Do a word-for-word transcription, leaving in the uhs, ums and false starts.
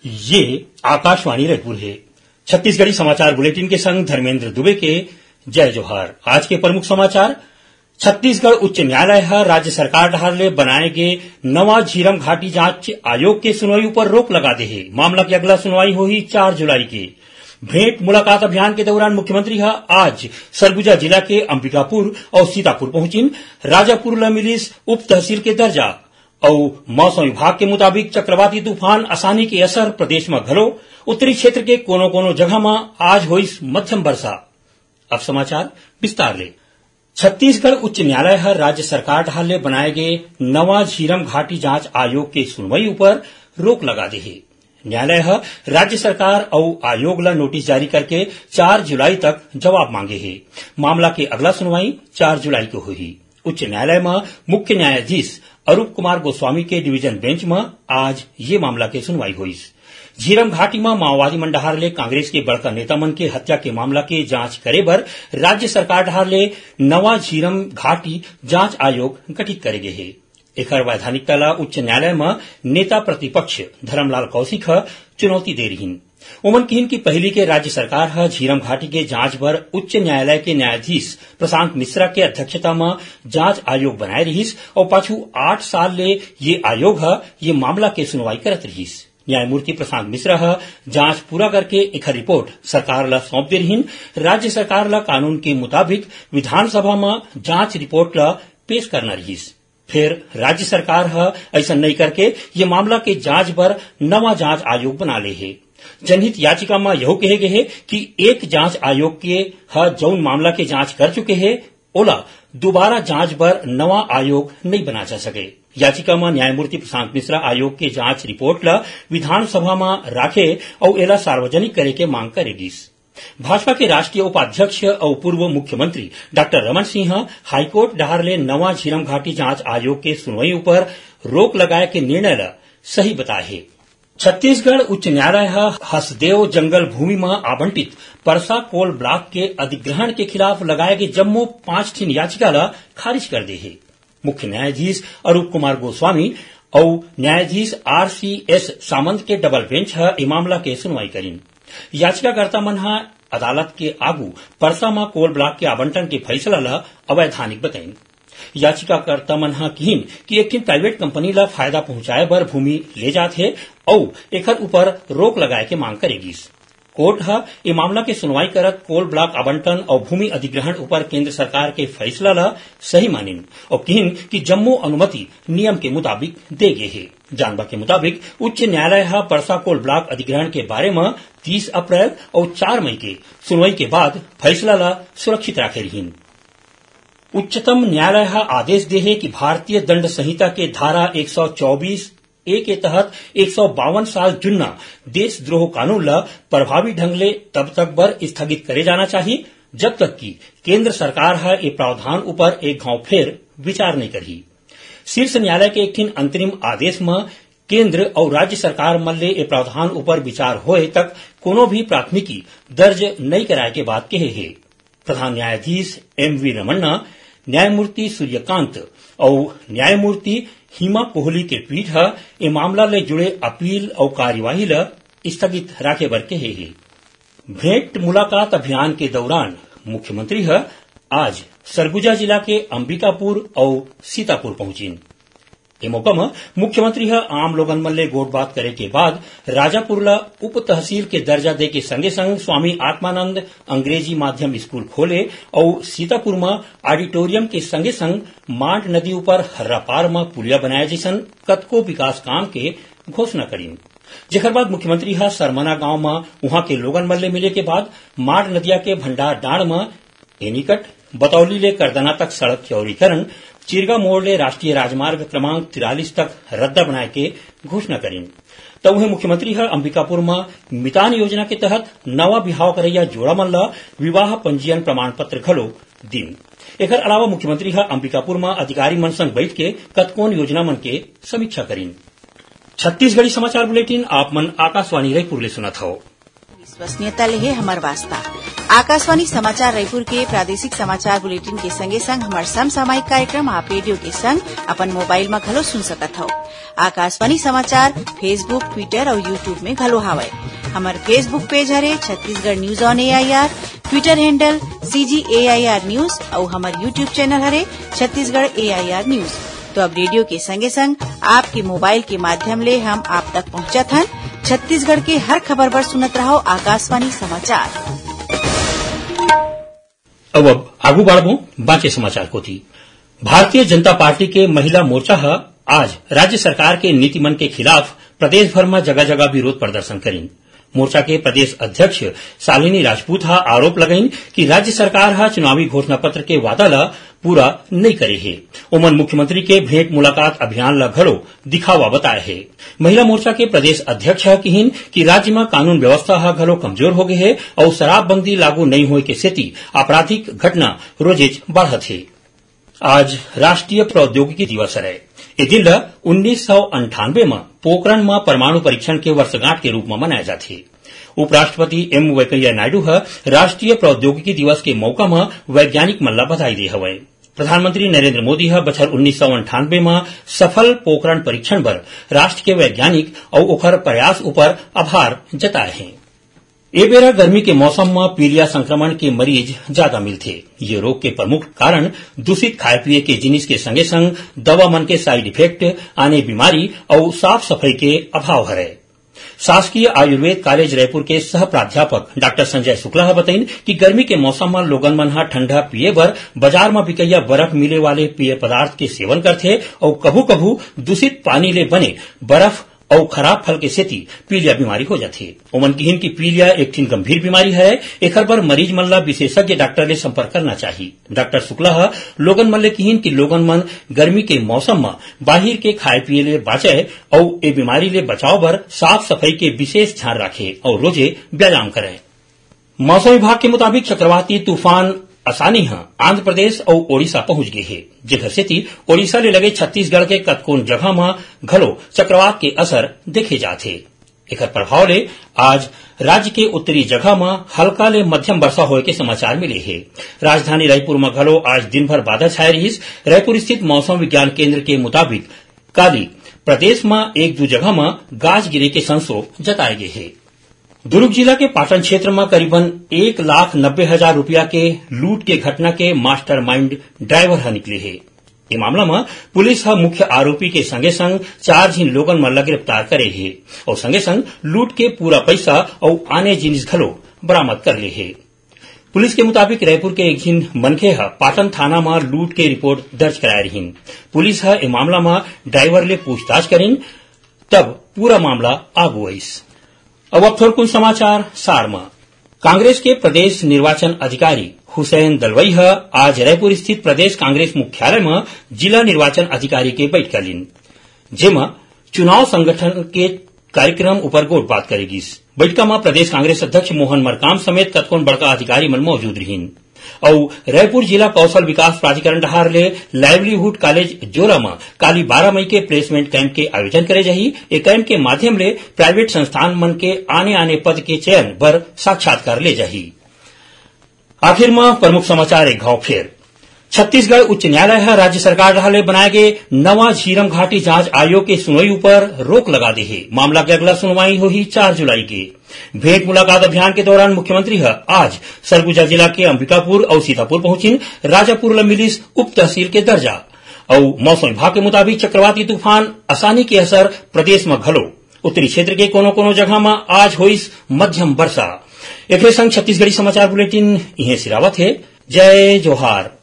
ये आकाशवाणी रायपुर हे। छत्तीसगढ़ी समाचार बुलेटिन के संग धर्मेंद्र दुबे के जय जोहार। आज के प्रमुख समाचार। छत्तीसगढ़ उच्च न्यायालय ह राज्य सरकार डहार ले बनाए गे नवा झीरम घाटी जांच आयोग के सुनवाई ऊपर रोक लगा दे हे। मामला के अगला सुनवाई होही चार जुलाई के। भेंट मुलाकात अभियान के दौरान मुख्यमंत्री ह आज सरगुजा जिला के अंबिकापुर अउ सीतापुर पहुंचिन। राजापुर ल मिलिस उप तहसील के दर्जा। अउ मौसम विभाग के मुताबिक चक्रवाती तूफान असानी के असर प्रदेश म घलो। उत्तरी क्षेत्र के कोनो-कोनो जगह म आज होइस मध्यम वर्षा। अब समाचार विस्तार ले। छत्तीसगढ़ उच्च न्यायालय ह राज्य सरकार डहार ले बनाए गे नवा झीरम घाटी जांच आयोग के सुनवाई ऊपर रोक लगा दे हे। न्यायालय ह राज्य सरकार अउ आयोग ल नोटिस जारी करके चार जुलाई तक जवाब मांगे हे। मामला के अगला सुनवाई चार जुलाई के होही। उच्च न्यायालय म मुख्य न्यायाधीश अरूप कुमार गोस्वामी के डिवीजन बेंच म आज ये मामला के सुनवाई होइस। झीरम घाटी म माओवादी मन डहार ले कांग्रेस के बड़का नेता मन के हत्या के मामला के जांच करे बर राज्य सरकार डहार ले नवा झीरम घाटी जांच आयोग गठित करे गे हे। एखर वैधानिकता ल उच्च न्यायालय म नेता प्रतिपक्ष धरमलाल कौशिक ह चुनौती दे रिहिन। ओमन किहिन कि पहिली के राज्य सरकार ह झीरम घाटी के जांच बर उच्च न्यायालय के न्यायाधीश प्रशांत मिश्रा के अध्यक्षता म जांच आयोग बनाए रिहिस अउ पाछू आठ साल ले ये आयोग ह ये मामला के सुनवाई करत रिहिस। न्यायमूर्ति प्रशांत मिश्रा ह जांच पूरा करके एखर रिपोर्ट सरकार ल सौंप दे रिहिन। राज्य सरकार ल कानून के मुताबिक विधानसभा म जांच रिपोर्ट ल पेश करना रिहिस। फेर राज्य सरकार ह अइसन नइ करके ये मामला के जांच बर नवा जांच आयोग बना ले हे। जनहित याचिका म यहू कहे गे हे कि एक जांच आयोग के ह जउन मामला के जांच कर चुके हे, ओला दोबारा जांच बर नवा आयोग नइ बना जा सके। याचिका म न्यायमूर्ति प्रशांत मिश्रा आयोग के जांच रिपोर्ट ल विधानसभा म राखे अउ एला सार्वजनिक करे के मांग करे गिस। भाजपा के राष्ट्रीय उपाध्यक्ष अउ पूर्व मुख्यमंत्री डॉक्टर रमन सिंह ह हाईकोर्ट डहार ले नवा झीरम घाटी जांच आयोग के सुनवाई ऊपर रोक लगाए के निर्णय ल सही बताए हे। छत्तीसगढ़ उच्च न्यायालय ह हसदेव जंगल भूमि म आवंटित परसा कोल ब्लॉक के अधिग्रहण के खिलाफ लगाए गे जम्मो पांच ठिन याचिका ल खारिज कर दे हे। मुख्य न्यायाधीश अरूप कुमार गोस्वामी अउ न्यायाधीश आर सी एस सामंत के डबल बेंच ह ए मामला के सुनवाई करिन। याचिकाकर्ता मन ह अदालत के आगू परसा म कोल ब्लॉक के आवंटन के फैसला ल अवैधानिक बताइन। याचिकाकर्ता मन ह किहिन कि एक ठिन प्राइवेट कंपनी ल फायदा पहुंचाए बर भूमि ले जात हे अउ एखर ऊपर रोक लगाए के मांग करे गिस। कोर्ट ह ए मामला के सुनवाई करत कोल ब्लॉक आवंटन अउ भूमि अधिग्रहण ऊपर केंद्र सरकार के फैसला ल सही मानिन अउ किहिन कि जम्मो अनुमति नियम के मुताबिक दे गे हे। जानबा के मुताबिक उच्च न्यायालय ह परसा कोल ब्लॉक अधिग्रहण के बारे म तीस अप्रैल अउ चार मई के सुनवाई के बाद फैसला ल सुरक्षित राखे रिहिन। उच्चतम न्यायालय ह आदेश दे हे कि भारतीय दंड संहिता के धारा एक सौ चौबीस ए के तहत एक सौ बावन साल जुन्ना देशद्रोह कानून ल प्रभावी ढंग ले तब तक बर स्थगित करे जाना चाही, जब तक कि केंद्र सरकार ह ए प्रावधान ऊपर एक घांव फेर विचार नइ करही। शीर्ष न्यायालय के एक ठिन अंतरिम आदेश म केंद्र अउ राज्य सरकार मन ले ए प्रावधान ऊपर विचार होए तक कोनो भी प्राथमिकी दर्ज नइ कराए के बात कहे हे। प्रधान न्यायाधीश एम वी रमन्ना, न्यायमूर्ति सूर्यकांत अउ न्यायमूर्ति हिमा कोहली के पीठ ह ए मामला ले जुड़े अपील अउ कार्यवाही ल स्थगित राखे बर कहे हे। भेंट मुलाकात अभियान के दौरान मुख्यमंत्री ह आज सरगुजा जिला के अंबिकापुर अउ सीतापुर पहुंचिन। ए मौका म मुख्यमंत्री ह आम लोगन मन ले गोठबात करे के बाद राजापुर ल उप तहसील के दर्जा दे के संगे संग स्वामी आत्मानंद अंग्रेजी माध्यम स्कूल खोले अउ सीतापुर म ऑडिटोरियम के संगे संग मांड नदी ऊपर हर्रापार म पुलिया बनाए जइसन कतको विकास काम के घोषणा करिन। जेखर बाद मुख्यमंत्री ह सरमना गांव म उहां के लोगन मन ले मिले के बाद मांड नदिया के भंडार डांड़ म एनीकट बतौली ले करदना तक सड़क चौड़ीकरण, चिरगा मोड़ ले राष्ट्रीय राजमार्ग क्रमांक तिरालीस तक रद्दा बनाए के घोषणा करिन। त उहें मुख्यमंत्री ह अंबिकापुर म मितान योजना के तहत नवा बिहाव करइया जोड़ा मन ल विवाह पंजीयन प्रमाण पत्र घलो दिन। एखर अलावा मुख्यमंत्री ह अंबिकापुर म अधिकारी मन संग बइठ के कतकोन योजना मन के समीक्षा करिन। छत्तीसगढ़ी समाचार बुलेटिन आप मन आकाशवाणी रायपुर ले सुनत हव। विश्वसनीयता ले हे हमर वास्ता। आकाशवाणी समाचार रायपुर के प्रादेशिक समाचार बुलेटिन के संगे संग हमर समसामयिक कार्यक्रम आप रेडियो के संग अपन मोबाइल म घलो सुन सकत हव। आकाशवाणी समाचार Facebook, Twitter अउ YouTube में घलो हावय। हमर Facebook page हरे Chhattisgarh news on A I R, Twitter handle C G A I R news अउ हमर YouTube channel हरे Chhattisgarh A I R news। तो अब रेडियो के संगे संग आपके मोबाइल के माध्यम ले हम आप तक पहुंचत हन। छत्तीसगढ़ के हर खबर बर सुनत रहो आकाशवाणी समाचार। अब, अब आगू बढ़बो बाकी समाचार कोति। भारतीय जनता पार्टी के महिला मोर्चा ह आज राज्य सरकार के नीतिमन के खिलाफ प्रदेश भर म जगह-जगह विरोध प्रदर्शन करिन। मोर्चा के प्रदेश अध्यक्ष शालिनी राजपूत ह आरोप लगाइन कि राज्य सरकार ह चुनावी घोषणा पत्र के वादा ल पूरा नइ करे हे। ओमन मुख्यमंत्री के भेंट मुलाकात अभियान ल घलो दिखावा बताए हे। महिला मोर्चा के प्रदेश अध्यक्ष ह किहिन कि राज्य म कानून व्यवस्था ह घलो कमजोर हो गे हे अउ शराबबंदी लागू नइ होए के सेती आपराधिक घटना रोजेच बढ़त हे। आज राष्ट्रीय प्रौद्योगिकी दिवस हरय। ए दिन ल उन्नीस सौ अंठानबे म पोखरण म परमाणु परीक्षण के वर्षगांठ के रूप म मनाए जाथे। उपराष्ट्रपति एम वेंकैया नायडू ह राष्ट्रीय प्रौद्योगिकी दिवस के मौका म वैज्ञानिक मन ल बधाई दे हवय। प्रधानमंत्री नरेंद्र मोदी ह बछर उन्नीस सौ अंठानबे म सफल पोखरण परीक्षण बर राष्ट्र के वैज्ञानिक अउ ओखर प्रयास उपर आभार जताए हे। ए बेरा गर्मी के मौसम म पीलिया संक्रमण के मरीज जादा मिलथे। ये रोग के प्रमुख कारण दूषित खाए पिए के जिनिस के संगे संग दवा मन के side effect, आने बीमारी अउ साफ सफाई के अभाव हरय। शासकीय आयुर्वेद कॉलेज रायपुर के सह प्राध्यापक डॉक्टर संजय शुक्ला ह बताइन कि गर्मी के मौसम म लोगन मन ह ठंडा पिए बर बाजार म बिकइया बर्फ मिले वाले पेय पदार्थ के सेवन करथे अउ कभू-कभू दूषित पानी ले बने बर्फ अउ खराब फल के सेती पीलिया बीमारी हो जाथे। ओमन किहिन कि पीलिया एक ठिन गंभीर बीमारी हरय, एखर बर मरीज मन ला विशेषज्ञ डॉक्टर ले संपर्क करना चाही। डॉक्टर शुक्ला ह लोगन मन ले किहिन कि लोगन मन गर्मी के मौसम म बाहिर के खाए पिए ले बाचय अउ ए बीमारी ले बचाव बर साफ सफाई के विशेष ध्यान राखे अउ रोजे व्यायाम करय। मौसम विभाग के मुताबिक चक्रवाती तूफान असानी ह आंध्र प्रदेश अउ ओडिशा पहुंच गे हे, जेखर सेती ओडिशा ले लगे छत्तीसगढ़ के कतकोन जगह म घलो चक्रवात के असर देखे जात हे। एखर प्रभाव ले आज राज्य के उत्तरी जगह म हल्का ले मध्यम वर्षा होए के समाचार मिले हे। राजधानी रायपुर म घलो आज दिन भर बादल छाए रिहिस। रायपुर स्थित मौसम विज्ञान केंद्र के मुताबिक काली प्रदेश म एक दू जगह म गाज गिरे के संसो जताए गे हे। दुर्ग जिला के पाटन क्षेत्र म करीबन एक लाख नब्बे हजार रुपया के लूट के घटना के मास्टरमाइंड ड्राइवर ह निकले हे। ए मामला म पुलिस ह मुख्य आरोपी के संगे संग चार झिन लोगन मन ल गिरफ्तार करे हे अउ संगे संग लूट के पूरा पइसा अउ आने जिनिस घलो बरामद कर ले हे। पुलिस के मुताबिक रायपुर के एक झिन मनखे ह पाटन थाना म लूट के रिपोर्ट दर्ज कराए रिहिन। पुलिस ह ए मामला म ड्राइवर ले पूछताछ करिन, तब पूरा मामला आगू आइस। अब, अब थोरकुन समाचार सार म। कांग्रेस के प्रदेश निर्वाचन अधिकारी हुसैन दलवई ह आज रायपुर स्थित प्रदेश कांग्रेस मुख्यालय म जिला निर्वाचन अधिकारी के बैठका लीन, जेमा चुनाव संगठन के कार्यक्रम उपर गोठ बात करे गिस। बैठका म प्रदेश कांग्रेस अध्यक्ष मोहन मरकाम समेत कतकोन बड़का अधिकारी मन मौजूद रिहिन। अउ रायपुर जिला कौशल विकास प्राधिकरण डहार ले लाइवलीहुड कॉलेज जोरा म काली बारह मई के प्लेसमेंट कैंप के आयोजन करे जाही। ए कैंप के माध्यम ले प्राइवेट संस्थान मन के आने-आने पद के चयन बर साक्षात्कार ले जाही। आखिर म प्रमुख समाचार एक घाव फेर। छत्तीसगढ़ उच्च न्यायालय ह राज्य सरकार डहार ले बनाए गे नवा झीरम घाटी जांच आयोग के सुनवाई उपर रोक लगा दे हे। मामला के अगला सुनवाई होही चार जुलाई के। भेंट मुलाकात अभियान के दौरान मुख्यमंत्री ह आज सरगुजा जिला के अंबिकापुर अउ सीतापुर पहुंचिन। राजापुर ल मिलिस उप तहसील के दर्जा। अउ मौसम विभाग के मुताबिक चक्रवाती तूफान असानी के असर प्रदेश म घलो। उत्तरी क्षेत्र के कोनो-कोनो जगह म आज होइस मध्यम वर्षा। एकरे संग छत्तीसगढ़ी समाचार बुलेटिन इहें सिरावत हे। जय जोहार।